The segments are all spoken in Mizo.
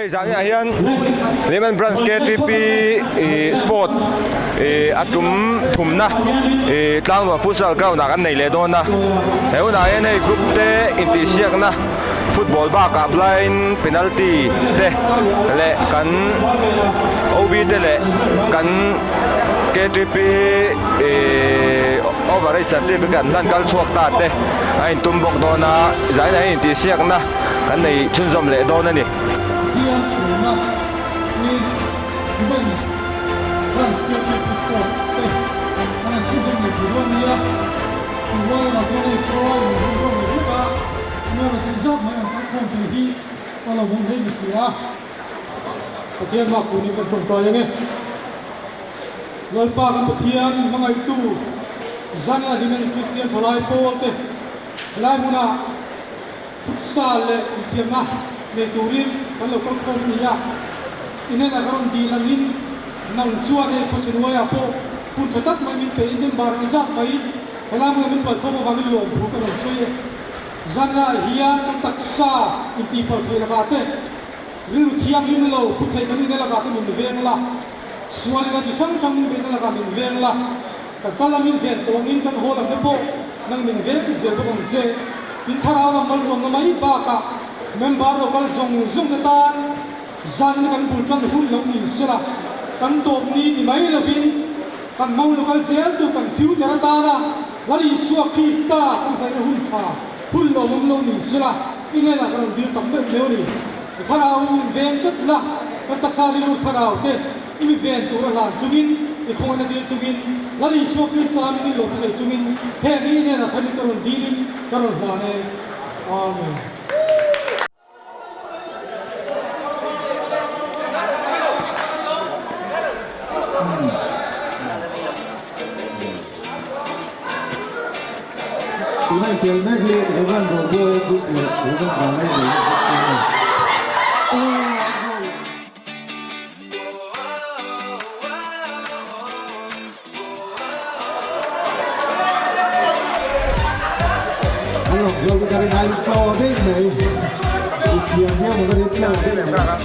Hei zaniah hian Lehman Branch KTP ih sport ih a tum thumna ih tlangnuam futsal ground ah kan nei leh dawn a, he hunah hian hei group te intihsiakna football bakah blind penalty te leh kan OB te leh kan KTP ih overage certificate hlan kal chhuak ta te a intum bawk dawn a, zaniah hian intihsiakna. Kan nei chhunzawm leh dawn a ni. Pathian tuna hi Human Rights Championship Sport te an han chhunzawm leh thei dawn nia. Chu rual lamah chuan hei khaw in rawn zawm leh vek a, nuam a chhun zat mai an kal khawm thei hi a lo awm hle ni si a. Pathian mak tunin kan tawngtai ang e. Lalpa kan Pathian in hmangaihtu Zania Hlimen Kristian Thalai Pawl te helai hmunah Futsal leh inthiamna nei turin kan lo kal khawm a ni a, i hnenah ka rawn dil angin nang chuan hei khawchhenuaiah pawh hun tha tak mai min pein member ni zat mai helai hmuna min hruai khawm avangin lawmthu ka rawn sawi e. Zanah hian kan taksa intihpalh thei lakah te, rilru thianghlim lo pu thei kan inna lakah te min veng la, sualin a chi hrang hrang min beihna lakah min veng la, Kan kal lam in ven tawngin kan haw lam te pawh nang min veng zel bawk ang che. In thlarau lam malsawmna mai bakah member local zawng zawng te tan zanin kan bul tan hun lo ni sela, kan tawp ni ni mai lovin kan mo local zel tu kan future atana Lal Isua Krista kan hnaihna hun tha hun lawmawm lo ni sela i hnenah ka rawn dil tak meuh meuh a ni. I thlarau in veng tlat la, kan taksa rilru thlarau te I mi ven tur a hlan chungin, i khawngaihna dil chungin, Lal Isua Krista mingin lo hrisel chungin, heng hi i hnenah thanin ka rawn dilin ka rawn hlan e. Amen. Tuna infial mek hi Reverend Roboy Group leh Reverend Vanlalvela Group te an ni. An lawm zual chu ka rin aiin tlaw daih mai. I thiam viau maw ka rin tlaw daih mai.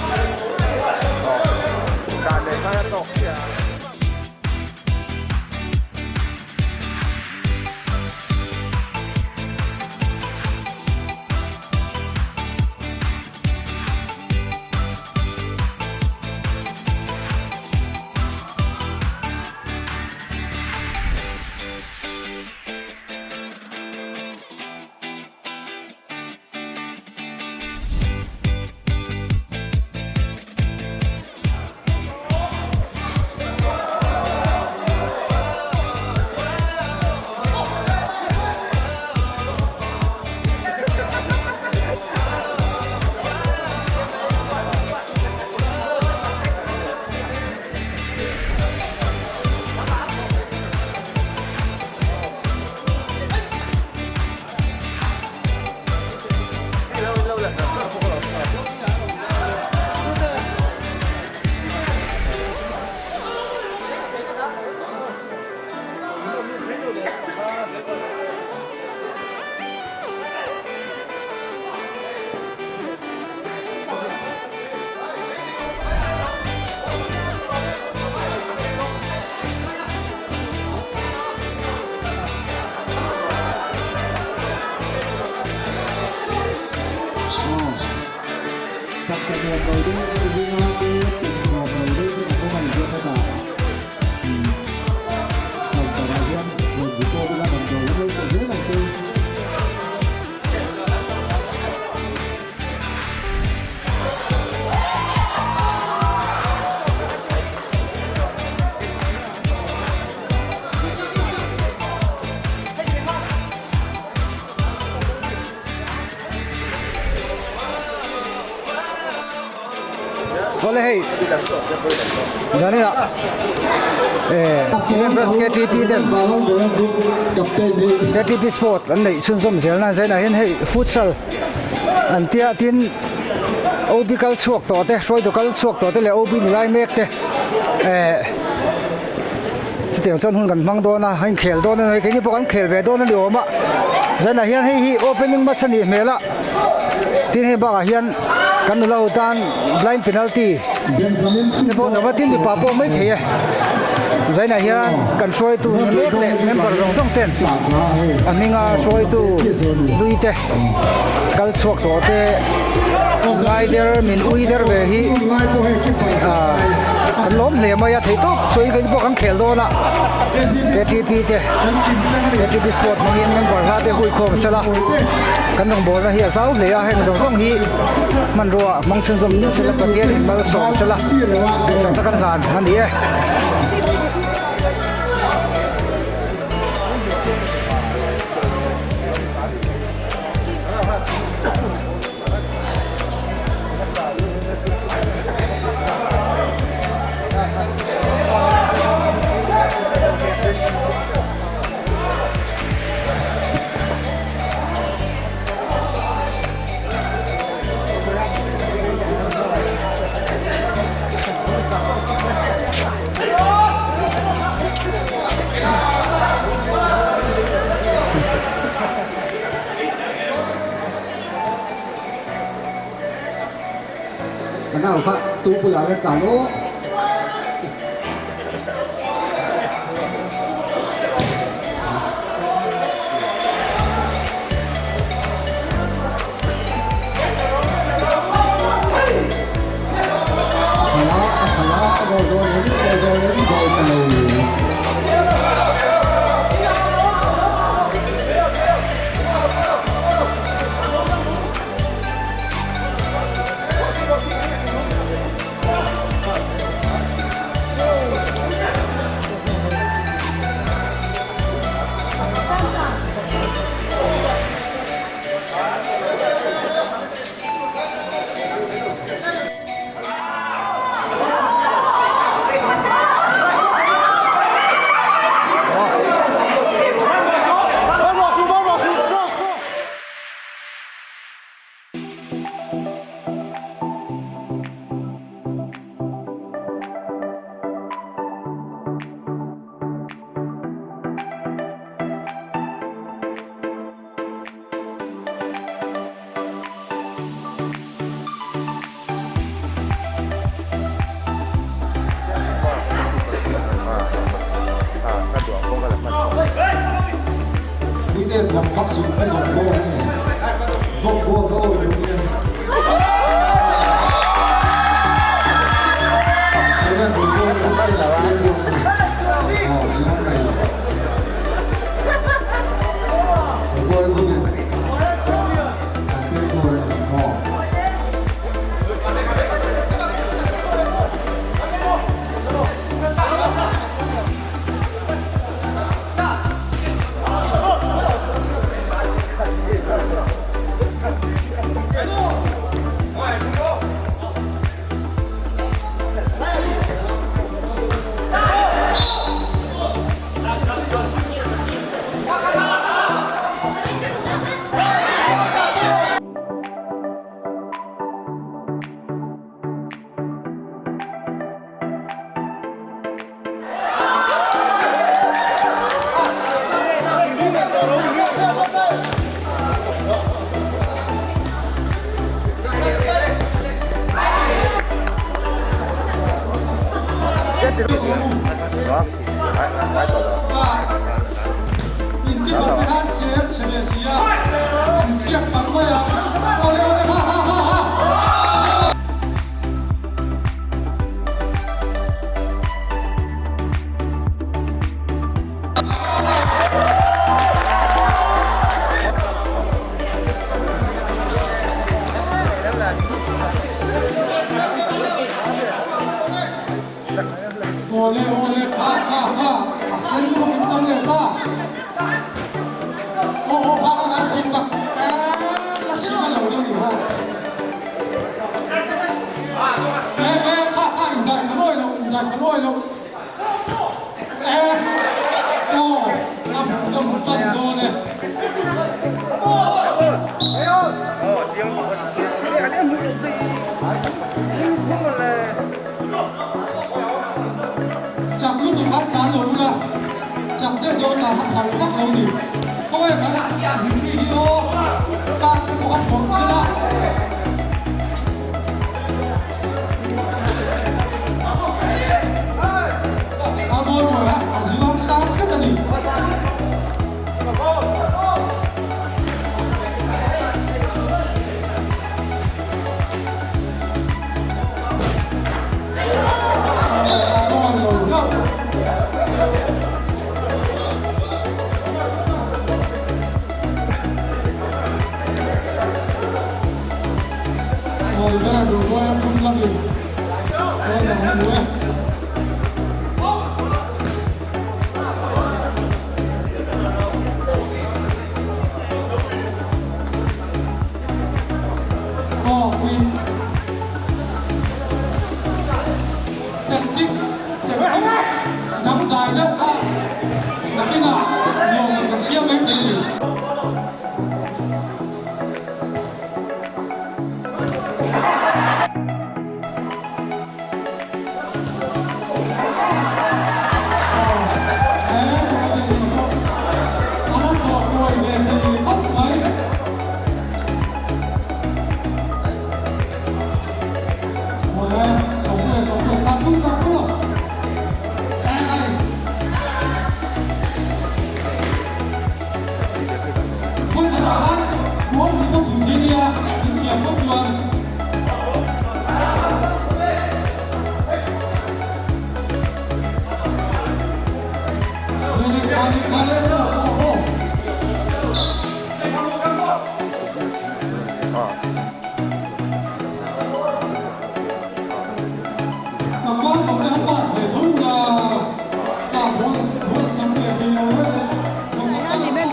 Awle hei zanin ah eh Branch KTP ten KTP sport an neih chhunzawm zel na zainah hian hei futsal an tia tin OB kal chhuak tawh te hruaitu kal chhuak tawh te leh OB ni lai mek te eh chutiang chuan hun kan hmang dawn a a inkhel dawn a ni keini pawh kan khel ve dawn a ni awm a zainah hian hei hi opening match a nih hmel a tin hei bakah hian. Kan nula ho tan blind penalty te pawh an awm a, tin mipa pawh mai thei e. Zainah hian kan hruaitu ni mek leh member zawng zawng ten a hminga hruaitu hlui te kal chhuak tawh te ngai der min ui der ve hi ah kan lawm hle mai a theihtawp chuan keini pawh kan khel dawn a ktp te ktp sport hmangin member hla te hui khawm sela kan rawngbawlna hi a zau hle a heng zawng zawng hi hmanrua hmang chhunzawm zel sela Pathian in malsawm sela duhsakna kan hlan a ni e. Ka nau kha tu bulah ka tlan aw. Awle awle kha kha kha a sen lutuk in chang leh ta aw aw kha kha kha sim tak la sim a lo deuh ni ho e e kha kha in dai kha lawi lo in dai kha lawi lo e aw a hmu ka hmu tan dawn e. Chak lutuk kha tlan lo ula, chak deuh deuh tlan kha phal vak lo ni. Khawngaih kan him mi hi aw, tan te pawh a phawrh zel a. Dangdai deuh kha nakinah nuam lo kan siam mai thei a ni.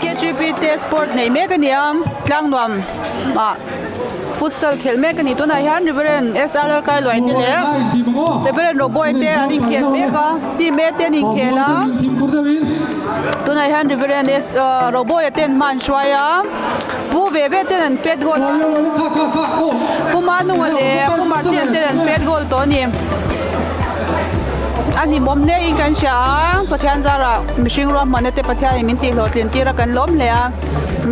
KGP te sport nei mek a ni a tlangnuam ah futsal khelh mek a ni tunah hian Reverend S_R Lalkailuai te leh Reverend Roboy te an inkhel mek a team A te an inkhel a tunah hian Reverend S Roboy a ten hma an hruai a. Pu ve ve ten an pet goal a, Pu Manunga leh Pu Martin ten an pet goal tawh a ni. A hlimawm hle in kan hria a, Pathian zarah mihring ruahmanna te Pathianin min tihhlawhtlin tir a kan lawm hle a,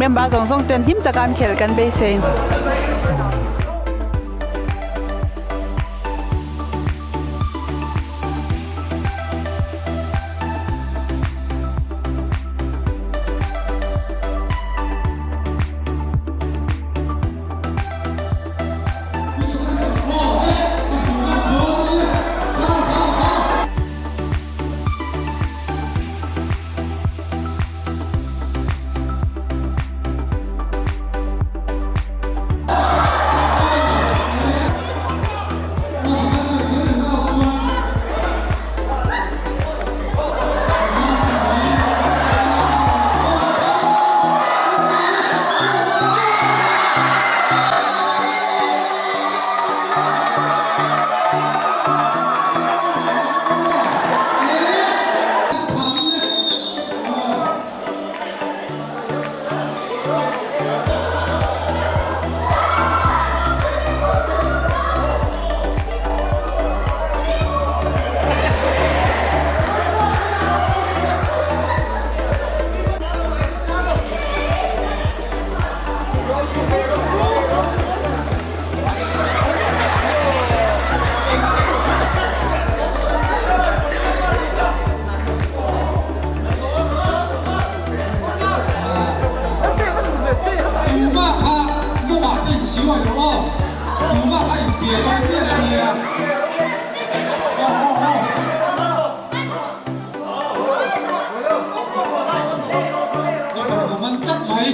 member zawng zawng ten hlim taka an khelh kan beisei. Tumah kha mawmah te in siu ai lo aw, tumah kha in pian dawn miah lo nia. Aw aw aw. Ka rawn man tlat mai.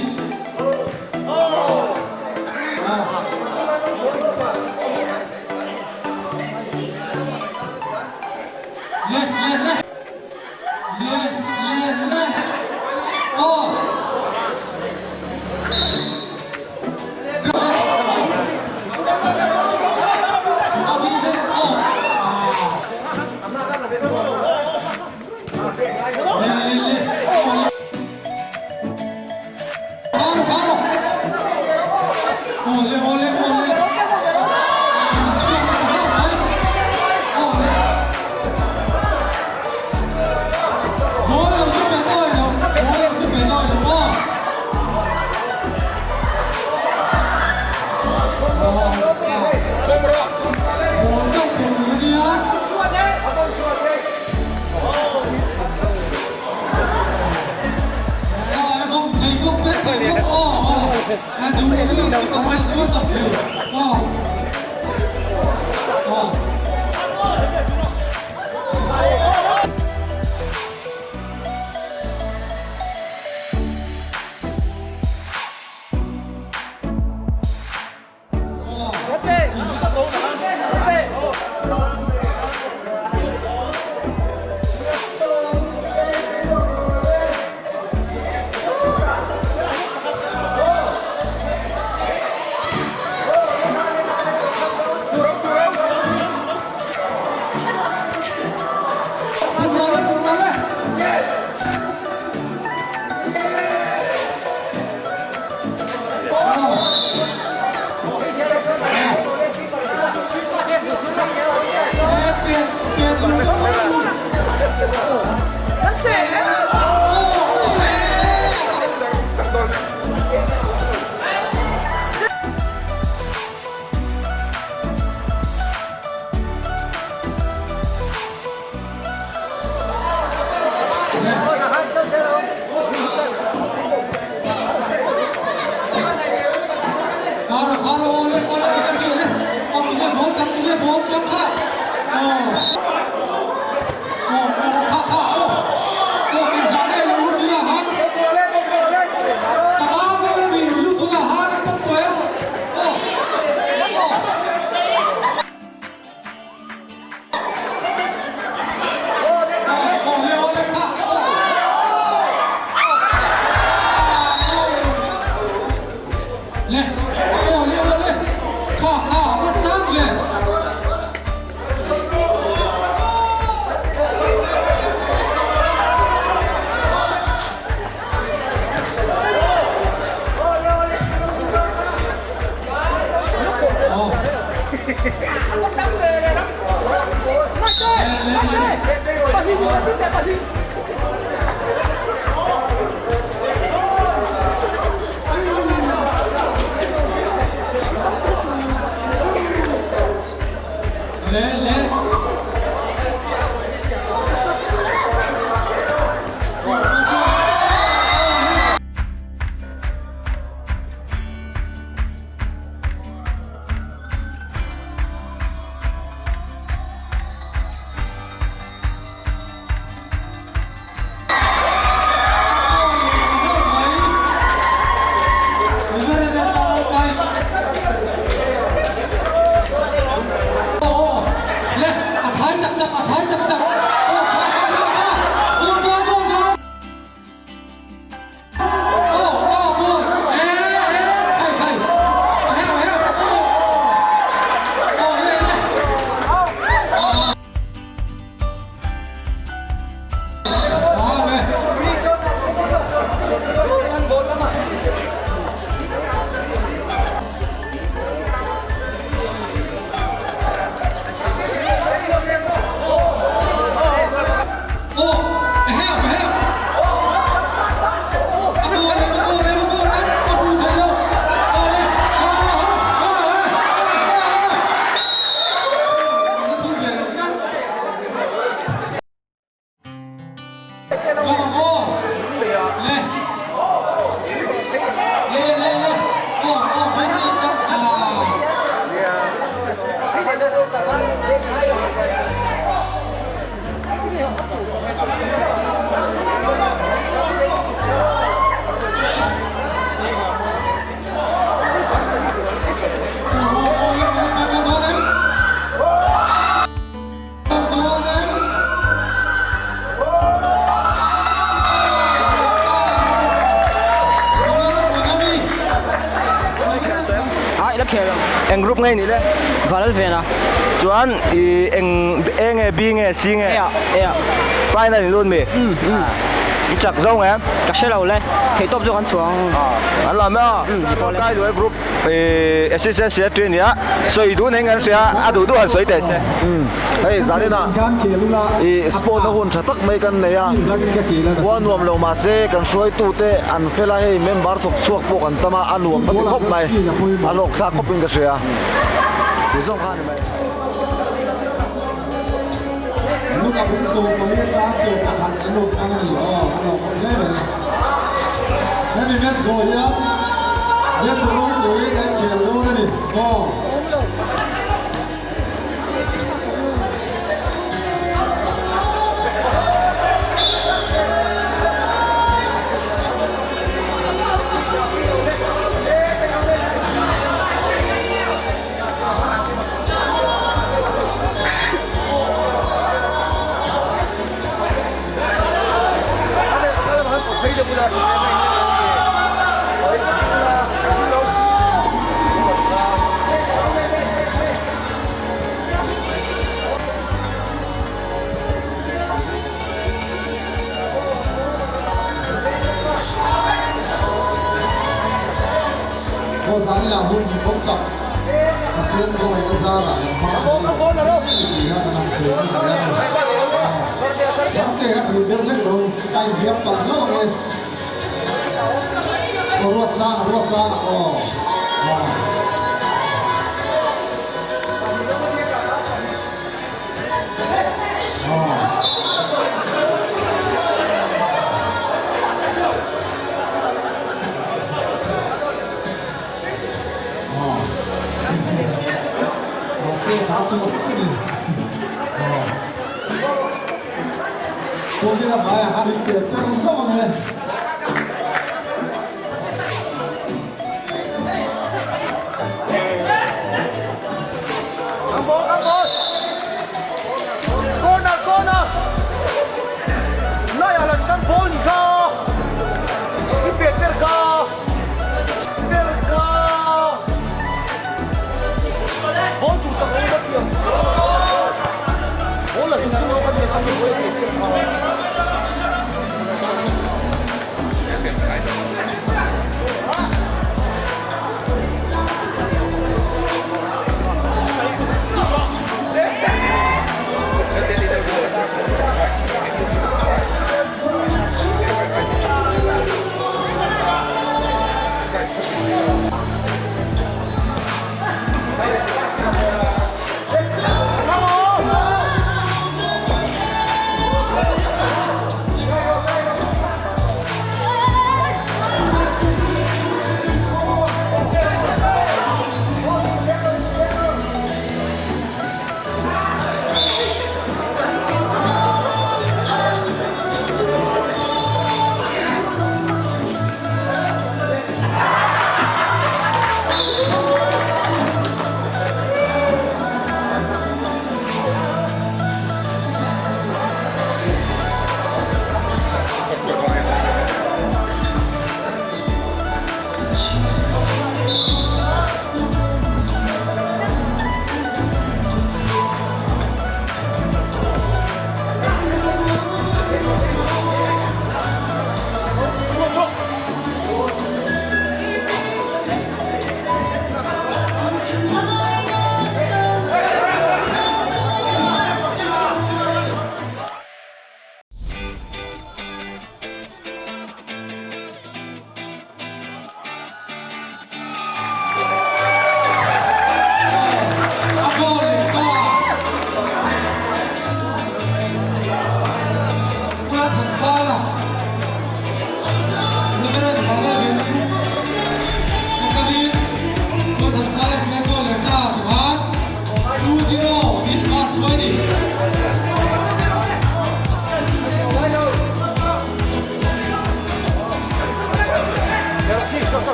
Le le le. Le le le. Aw. Eng group nge ni le? Valal vena. Chuan i eng A nge B nge C nge? A A. Final in lut mi? I chak zo nge? Ka hre lo le. Thei tawp zawk an chhuang. An lam a. Kai duai group i assistant secretary nia sawi duh nei ngan hria a duh duh han sawi teh se. Hei Zarina i sport na hun tha tak mai kan nei a, khua nuam lo mahse kan hruaitute an fel a, hei member thawk chhuak pawh kan tam a, a nuam ka ti khawp mai, a hlawk thlak khawpin ka hria, ti zawng kha a ni mai.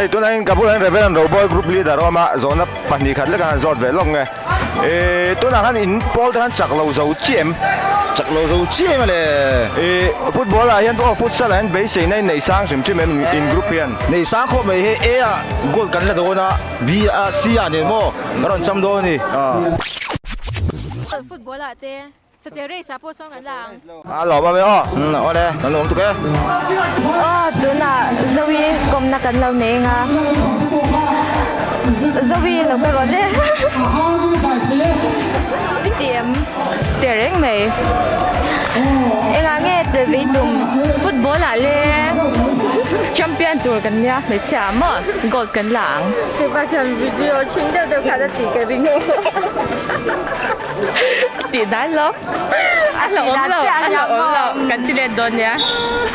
Hei tunah hian ka bulah hian Reverend Roboy group leader a awm a, zawhna pahnih khat lek an han zawt ve lawk nge. Ehh tunah khan in pawl te khan chak lo zo chiah em? Chak lo zo chiah em a le? Ehh football ah hian aw futsal ah hian beiseina in nei sang hrim hrim em in group hian? Nei sang khawp mai hei A ah gold kan la dawn a, B ah C ah nen maw kan rawn cham dawn a ni. Football ah te Satel race ah pawh sawn kan la ang. A lawm awm e aw. Umm awle kan lawm tuk e. Aw tunah Zoe kawmna kan lo nei anga Zoe lo ka rawn e. I ti em? Ti reng mai. Engah nge tel vei tum? Football ah le champion tur kan nia hmeichhia ah maw gold kan la ang. Hepa khian video thin deuh deuh khan a tih ka ring. Tih dan lo. A hlauhawm lo, a hlauhawm lo. Kan ti let dawn nia.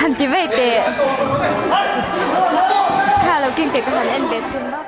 Han ti vei teh. Kha lo king teh ka han en ve chhin lawk.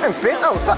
Eng pet out a.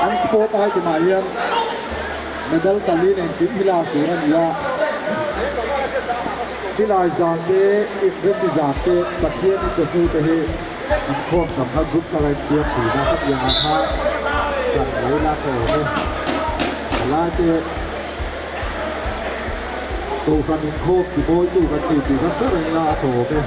An sport item ah hian medal pali nen kim hi lak tur a ni a, silai zan te, inremni zan te, Pathian in chawhnu te hi inkhawm tam kha group taka insiam thin a, khatiang ang kha kan lei la tha awm e. Thalai te Kohhran inkhawm timawitu kan ni tih kha hre reng la a tha awm e.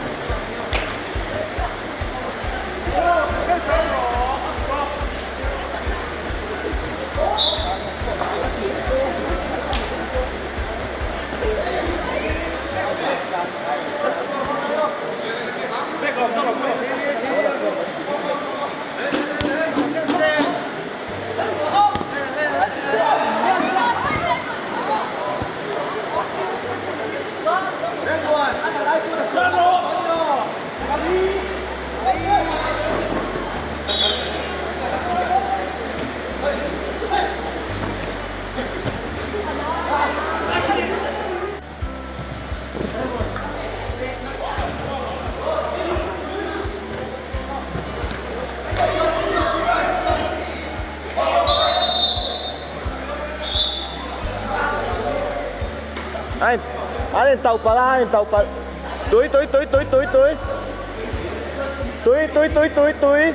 An in tauh palh a, an in tauh palh. Tui tui tui tui tui tui. Tui tui tui tui tui.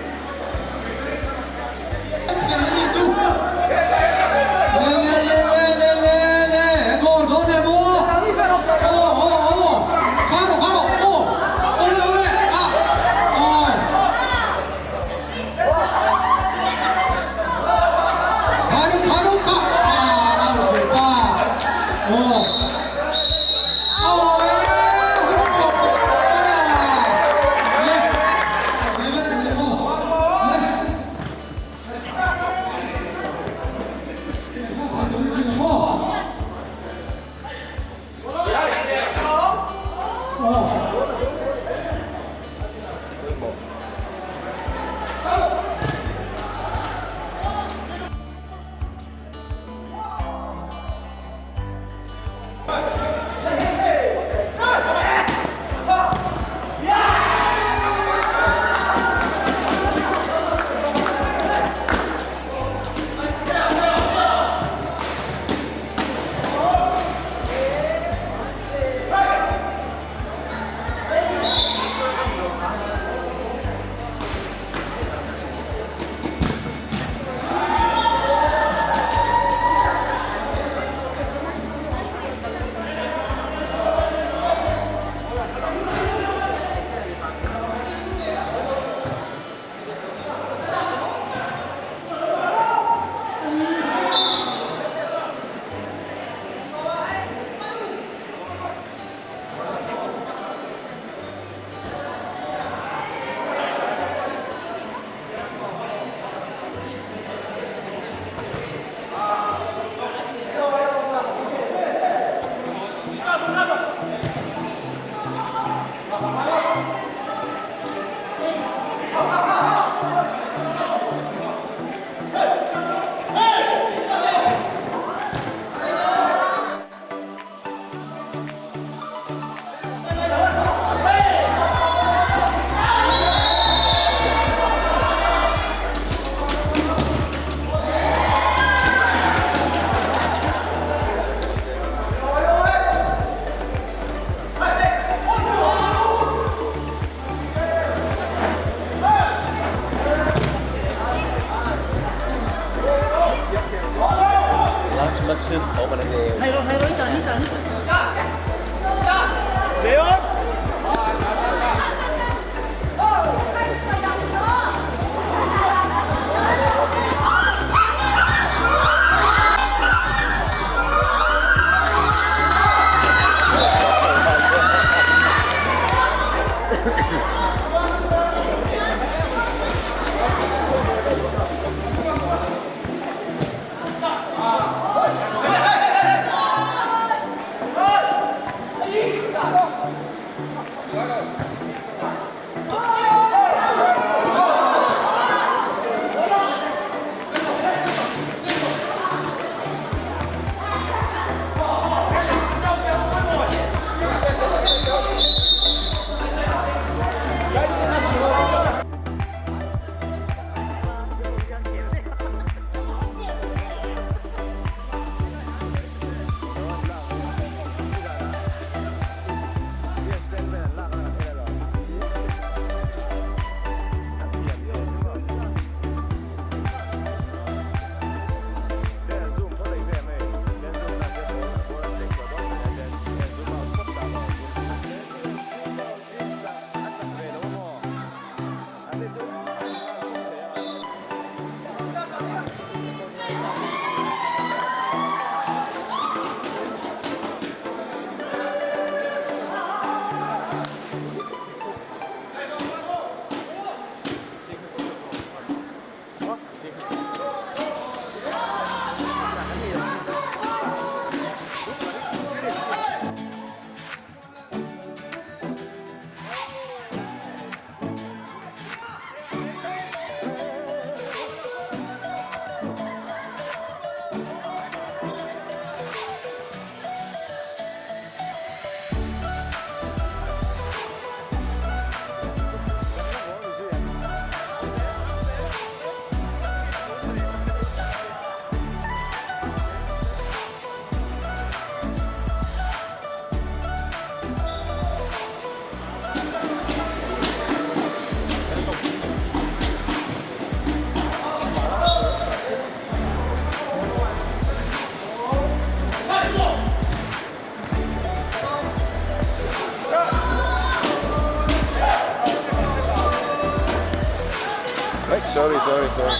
Sorry sorry sorry.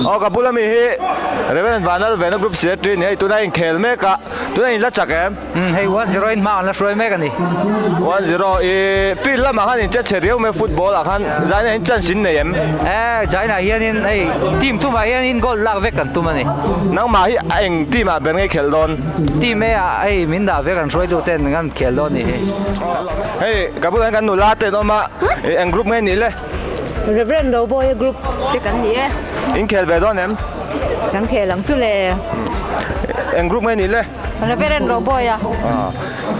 Aw ka bula mi hi Reverend Vanal Vena Group Secretary ni hei tuna inkhel mek a tuna in la chak em? Umm hei 1-0 in hma an la hruai mek a ni. 1-0 i field lamah khan in che chhe riau mai football ah khan Zaina in chance in nei em? Eh Zaina hianin hei team tumah hianin goal lak vek kan tum a ni. Nangmah hi a eng team ah ber ngei khelh dawn? Team A ah hei min dah vek an hruaitu ten kan khel dawn ni hi. Hei ka bulah hian kan nula te an awm a eng group nge nih le? Reverend Roboy group te kan ni e. In khel ve dawn em? Kan khel ang chu le. Eng group nge nih le? Reverend Roboy a.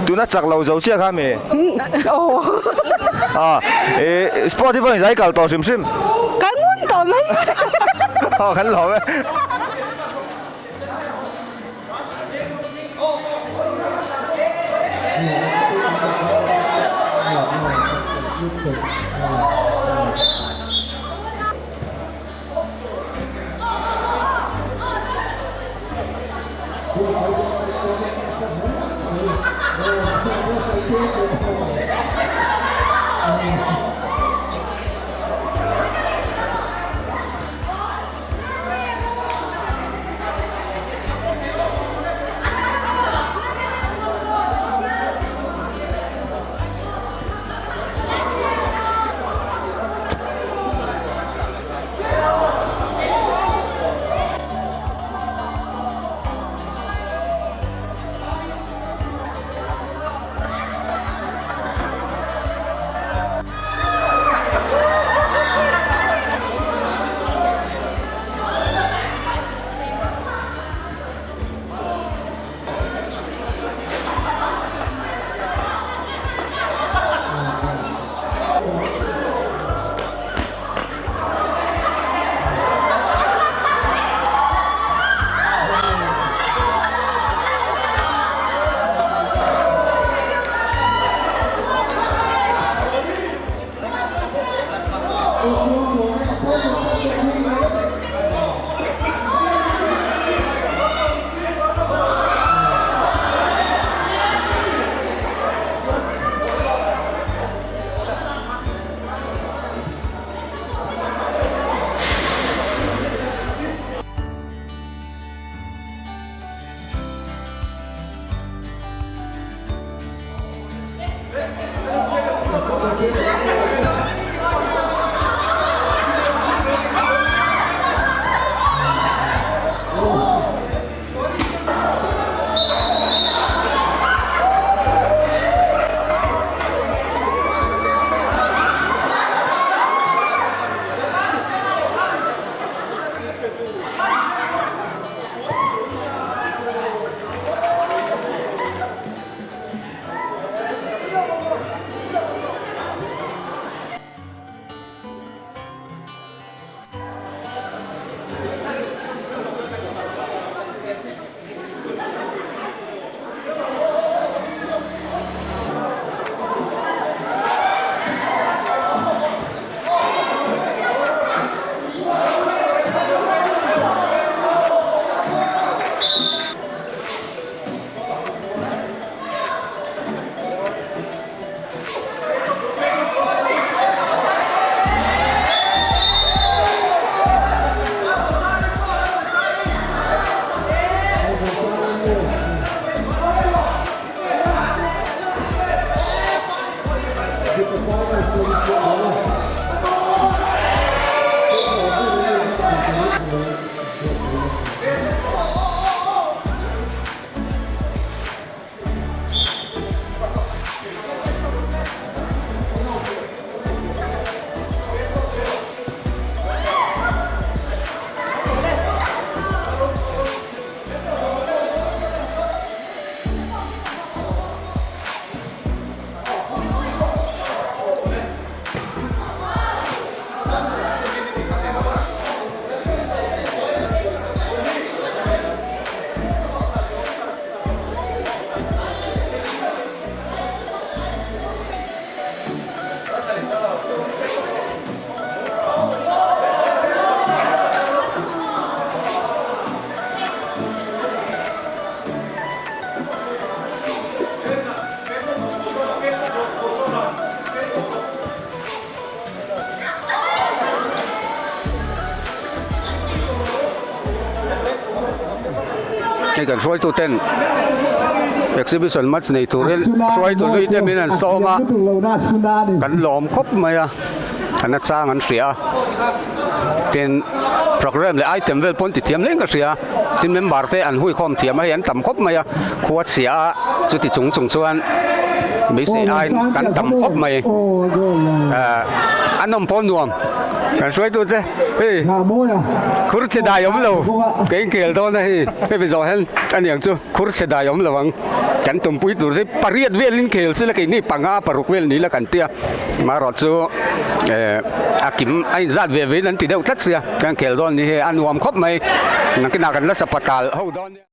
Tuna chak lo zo chiah kha mi? Aw. I sport hi vawiin zai kal tawh hrim hrim? Kal ngun tawh mai. Aw kan lawm e. Hei kan hruaitu ten exhibition match nei turin hruaitu hlui te min an sawm a, kan lawm khawp mai a, an a chang an hria a, tin programme leh item vel pawh an ti thiam hle in ka hria, tin member te an huikhawm thiam a, hei an tam khawp mai a, khua chhia a chuti chung chung chuan beisei aiin kan tam khawp mai, ahh a nawm pawh nuam kan hruaitu te. Hei khur chhe dai awm lo ka inkhel dawn a hei hemi zawh hian a niang chu khur chhe dai awm lo ang kan tumpui tur hi pariat velin khel sila keini panga paruk vel ni la kan tia amaherawh chu eh a kim a inzat ve vein an ti deuh tlat sia kan khel dawn ni hei a nuam khawp mai nakinah kan la sapatal ho dawn nia.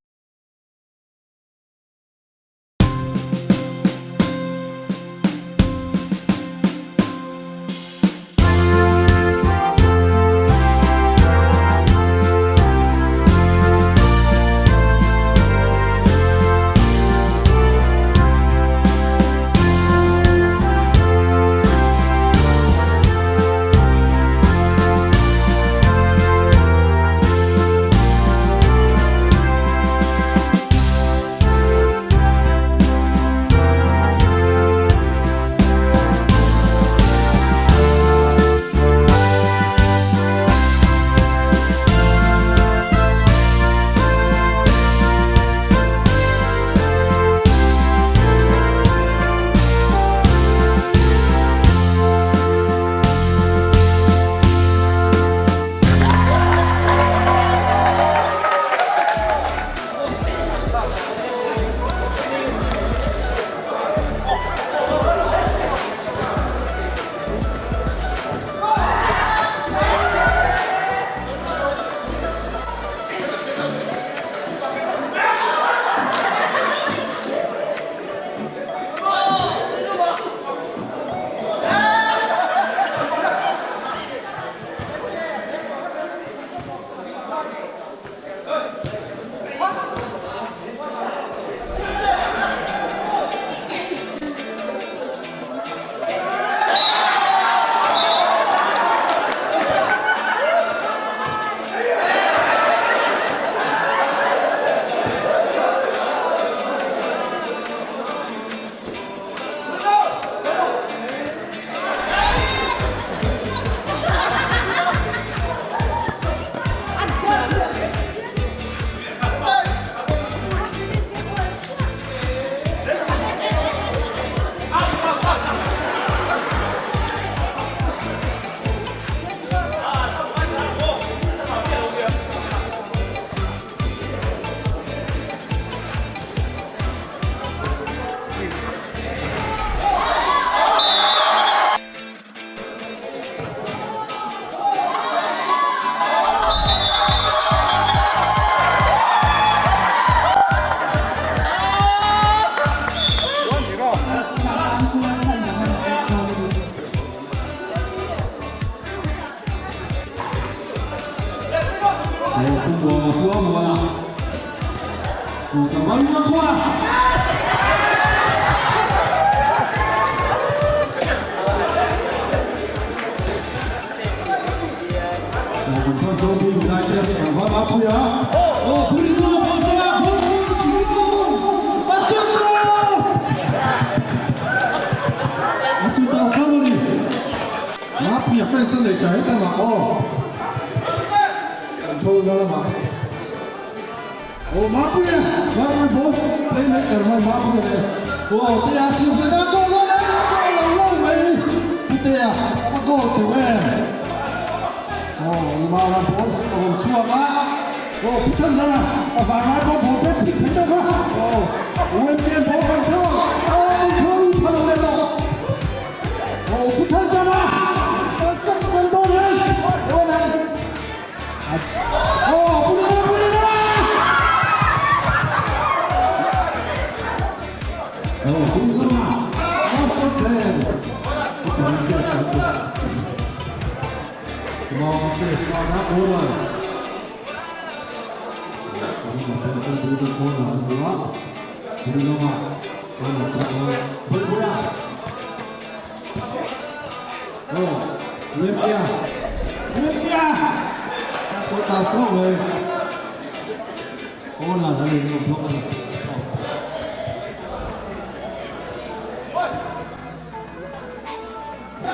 Corner a ni lo bawk a ni.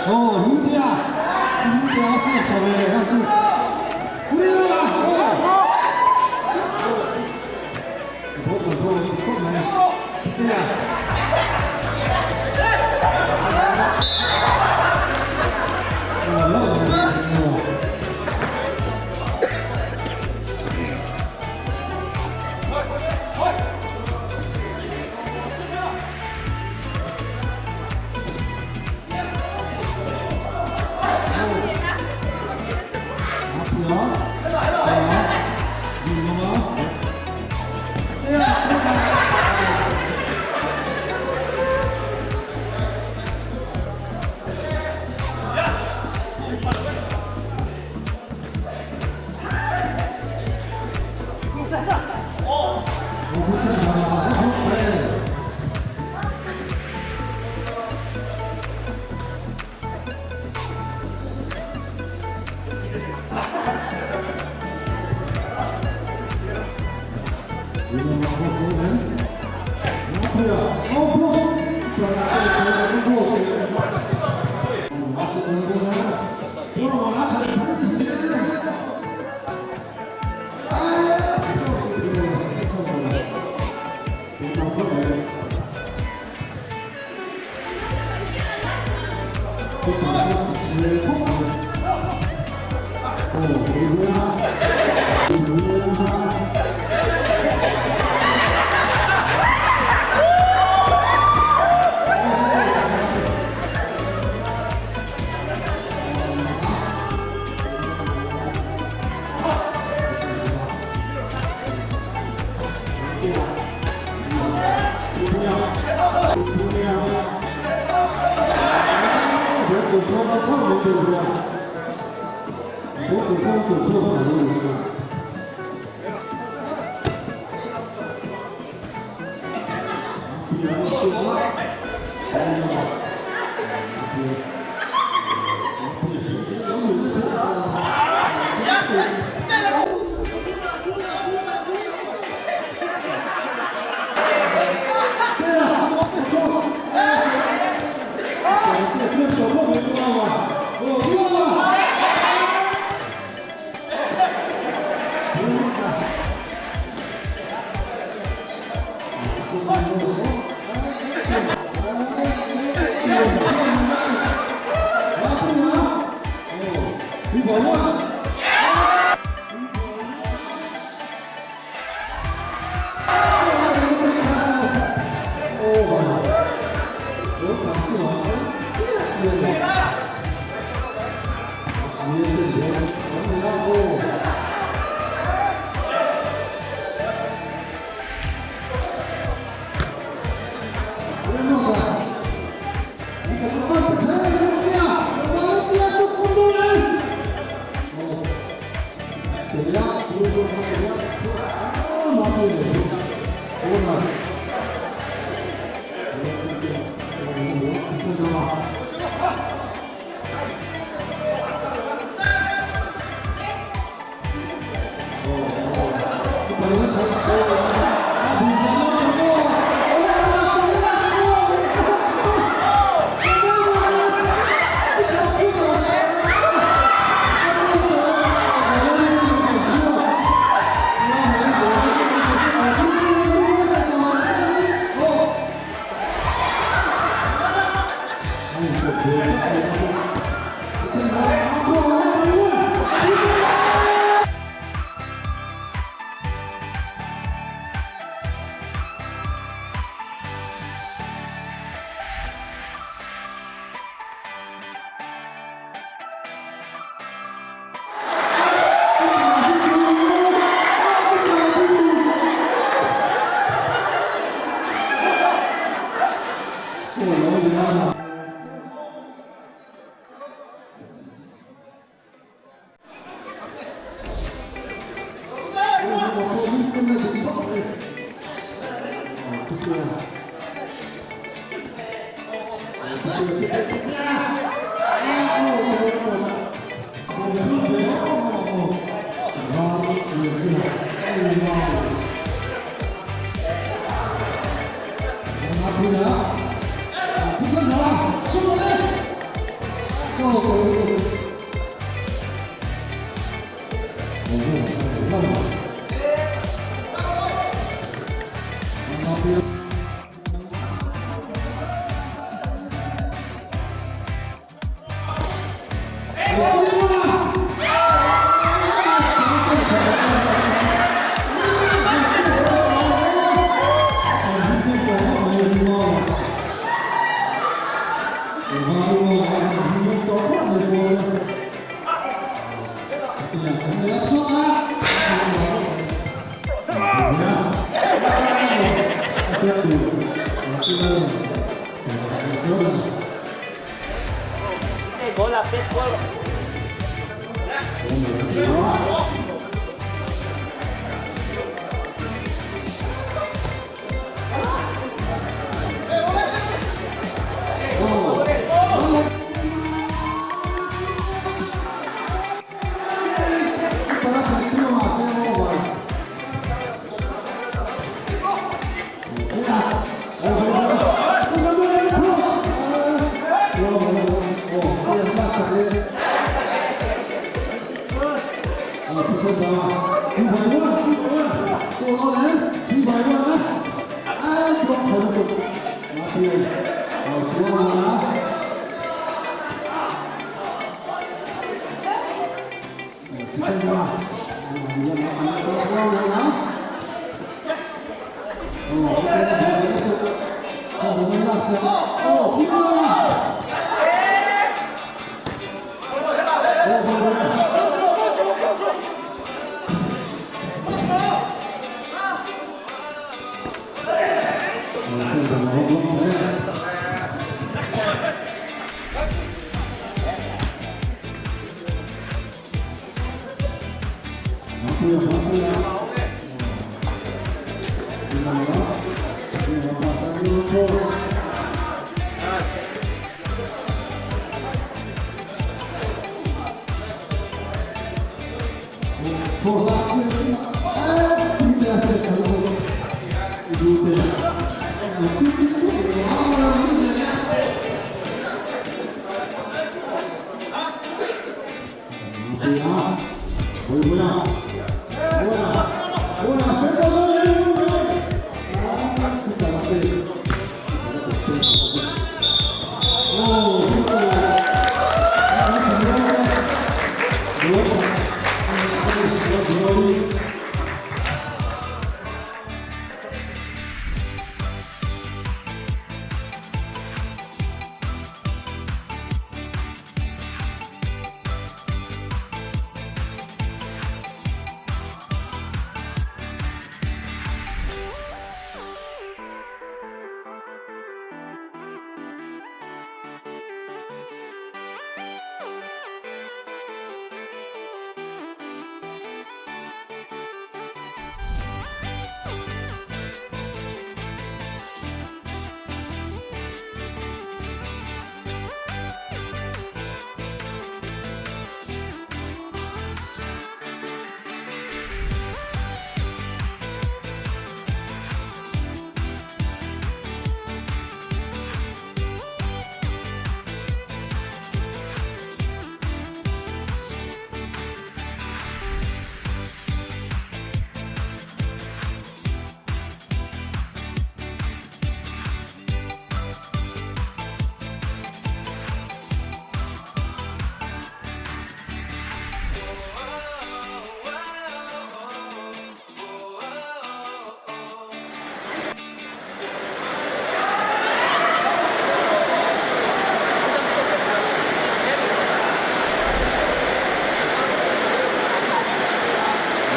Aw Rutea Rutea a siam tha ve leh kha chu Rinawma aw Ball control a ni khawp mai Rutea Aw lo aw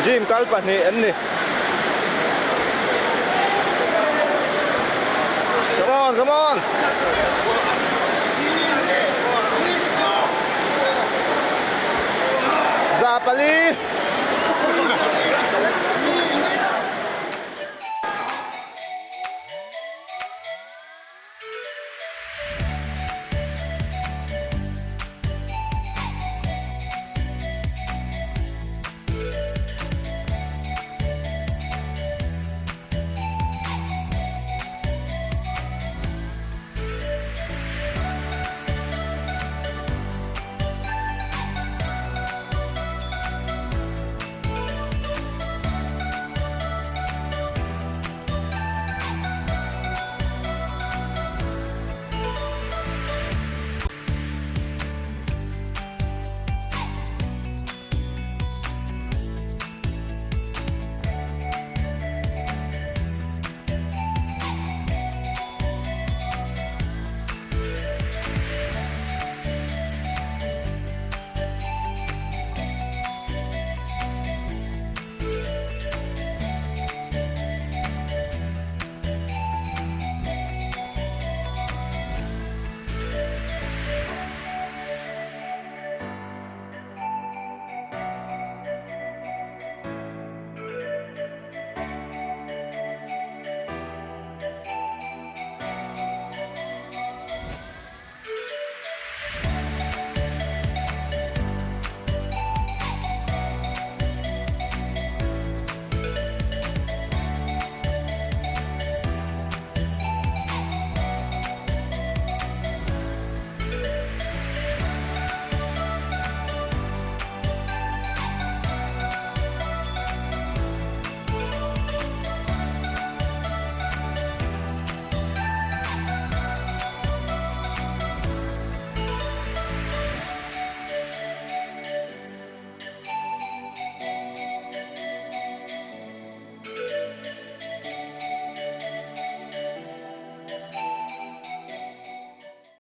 Gym kal pahnih an ni. Come on, come on! Zapali!